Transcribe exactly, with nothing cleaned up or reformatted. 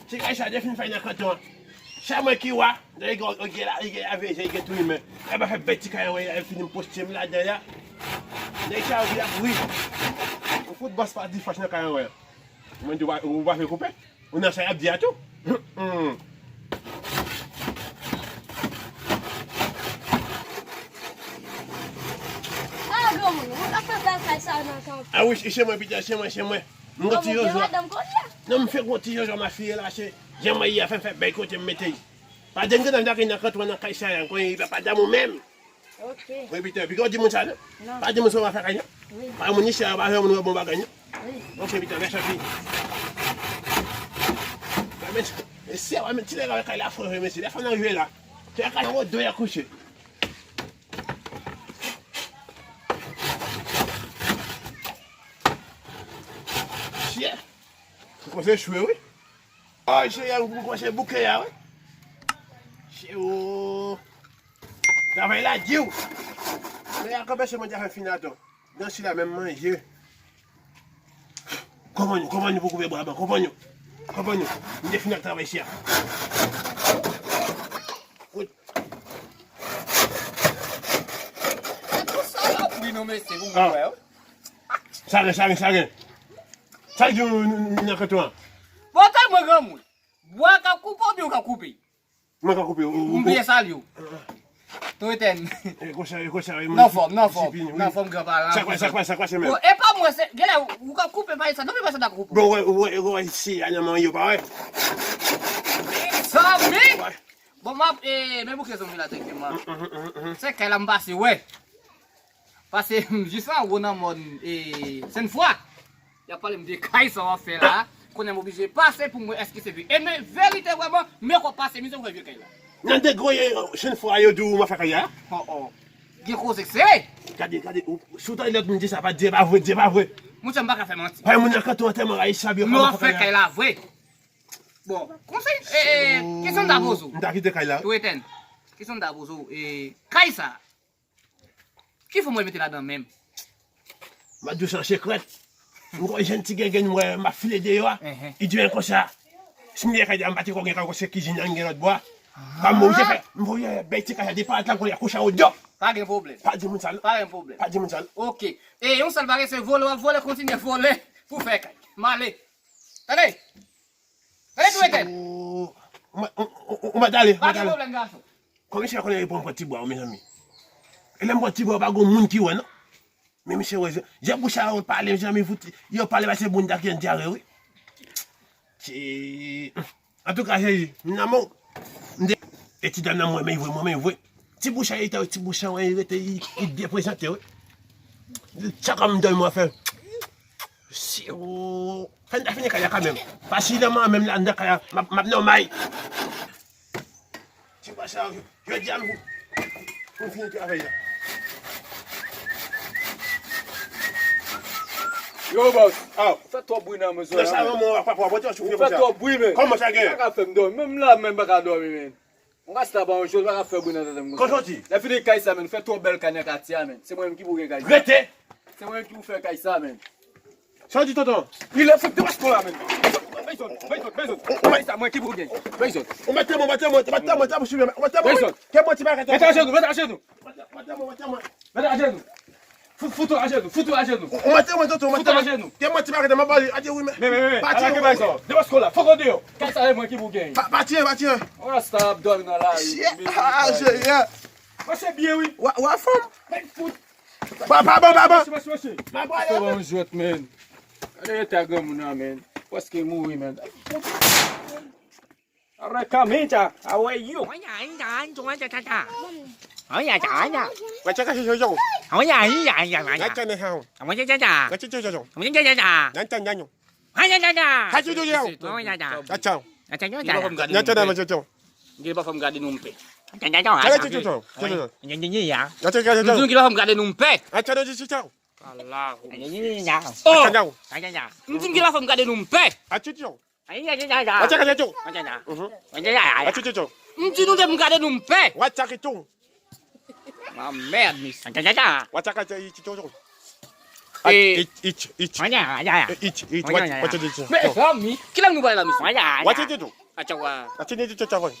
Ti kay sa, depi fin fè nan kanton an. Sa mwen ki wa, li gen, li gen la, li gen aveze, li gen tou imen. E pa fè bèt ti kay an, wè, li fin poste m ladan la. Nèg sa yo vin ap ri. Ou fout bòs pa di fòs nan kay an, wè. Mwen di, ou pa, ou pa fè koupe? Ou nan sa y ap di a tou? Hum, hum. Ah, granmoun, ou ka fè bèl kay sa nan kanton. Ah wi, se mwen, Pita, se mwen, se mwen. M gon ti jojo. Non, m fè gon ti jojo mafile la, se jan mwen ye a fè m fè bèl kote m mete l. Pa di m gentan vin nan kanton nan kay sa a, m konnen li pa, pa damou menm. Ok. Wi, Pita, piga w di moun sa, non? Non. Pa di moun sa w ap fè kay, non? Wi. Pa moun isit, pa fè moun wè bon bagay, non? Wi. Ok, Pita, mèsi anpil. Wè, men, mesye, wè, men, ti nèg avèk kay la, frè, mesye, lè fanm nan rive la, se kay la, wè, dwe akouche. Chè. Ou kòmanse chwe, wi. Ay, chè, ou kòmanse bouke a, wi. Chè, o. Travay la di w. Men a kanpe se mwen te fè fin ato. Nan sila menm manje. Konprann nou, konprann nou pou koupe bwa ban, konprann nou. Konprann nou. M te fin ak travay sila. Kout. Pou sa yo pri non mesye pou mwen wè. Sa gen, sa gen, sa gen. Sa gen nan kanton an. Bon, tande mwen granmoun. Bwa ka koupe oubyen ou ka koupe? Mwen ka koupe, ou, ou, ou. M bliye salye w. Tou etèn. E konsa, e konsa, e nan fòm, nan fòm, nan fòm, gran paran. Sa kwa, sa kwa, sa kwa, se menm. Bon, e pa mwen, se, genlè, ou ka koupe, pa sa, non, men pa sa ta koupe. Bon, wè, wè, wè, si, a nan manyo, pa wè. Zanmi! Bon, m ap, e, men bouke zanmi la, trankilman. Se kay la m pase, wè. Pase, m jis anwo nan mòn, e, Senfwa. Y ap pale m de kay sa w ap fè la. Kounye a m oblije pase pou m wè èske se vre. E men verite vrèman, men w ap pase mizè pou fè vye kay la. Nan degre Senfwa yo di w m ap fè kay la? Oh, oh. Gen koze k se. Gade, gade, ou, si w tande lòt moun di sa, pa di e pa vre, di e pa vre. Monchè, m pa ka fè manti. Ay, moun nan kanton an tèlman rayi sa, yo pa fè kay la vre. Bon, konsèy, e, e, kesyon m ta poze w. M ta kite kay la. Tou etèn. Kesyon m ta poze w, e, kay sa. Ki fòm w mete ladan menm? M ap di w se an sekrè. M gon jèn ti gengen m wè m ap file deyò a. Li di m konsa. Si m gen kay deyò a, m pa te ko gen kay konsa kizin an gen lòt bò a. Pa m oblije fè. M voye bèl ti kay la depi atlè konn kouche a odò. Pa gen pwoblèm. Pa di moun sa non. Pa gen pwoblèm. Pa di moun sa non. Ok. E yon sèl bagay se vole w ap vole, kontinye vole pou fè kay. M ale. Tande. Tande tou etèn. Ou mèt ale, ou mèt ale. Pa gen pwoblèm gason. Komisè konnen li pran pran ti bwa, mezanmi. E lè m pran ti bwa, pa gon moun ki wè, non. Men misye wè, jan bouch a yo pale, mezanmi, fout, yo pale pase bounda ki an dyare, wi. Ti, antouka, Jezi, m nan men w. M de, e ti dam nan mwen, men vre, mwen, men vre. Ti bouch a, li ta, ti bouch a, wè, li rete, li, li deprezante, wi. Chak an m dòmi, mwen fè. Si ou fè n ta fini kay la kanmenm. Fasilman menm la anndan kay la, m ap, m ap nòmal. Se pa sa, jodi a m pou m fini travay la. Yo, bòs. Aw. Ou fè twòp bri nan mezon la. Nan sa manman w ak papa w pote yon soufle konsa. Ou fè twòp bri, men. Kòman sa gen? Sa ka fè m dòmi. Menm la, menm pa ka dòmi, men. Yon rasta pa yon jòl, pa ka fè bri nan tèt mwen konsa. Kòman w di? Lè fini kay sa, men, fè twòp bèl kay nan katye a, men. Se mwen menm ki pou gen kay sa. Rete! Se mwen menm ki pou fè kay sa, men. Sa w di, tonton? Li lè fout depaske la, men. Bezwen, bezwen, bezwen. Kay sa, mwen ki pou gen. Bezwen. Ou mèt tèmwen, ou mèt tèmwen, ou mèt tèmwen, ou mèt tèmwen, ou mèt tèmwen. Bezwen. Kè mwen ti bagay. Mete ajenou, mete ajenou. Mete ajenou. Fout, fout ou ajenou, fout ou ajenou. Ou mete mwen tonton, ou mete mwen. Fout ou ajenou. Kè mwen ti bagay, m ap pale. Ade wi men. Men, men, men, men. Pati. Ala ke bay sa. Depaske la, fòk ou deyò. Kay sa e mwen ki pou gen. Pa, pati, pati. Ou rasta ap dòmi nan lari. Shit. Ah, je, yeah. Mache byen wi. Wa, wa fanm. Hey, fout. Pa, pa bon, pa bon. Mache, mache, mache. Pa bon, yo. Se yon jwèt, men. Gade eta granmoun nan, men. Prèske mouri, men. Arakamita, how are you? Gade pa fè m gade nou m pè. M di nou ki pa fè m gade nou m pè. Alahu. Oh! M di nou ki pa fè m gade nou m pè. Achuchu. Achuchu. M di nou depi m gade nou m pè. Achuchu. Ah, mèd, mesye. Achuchu. Itch, itch, itch. Itch, itch. Mezanmi, kilè nou pral la, mesye? Atchawa. Atchawa.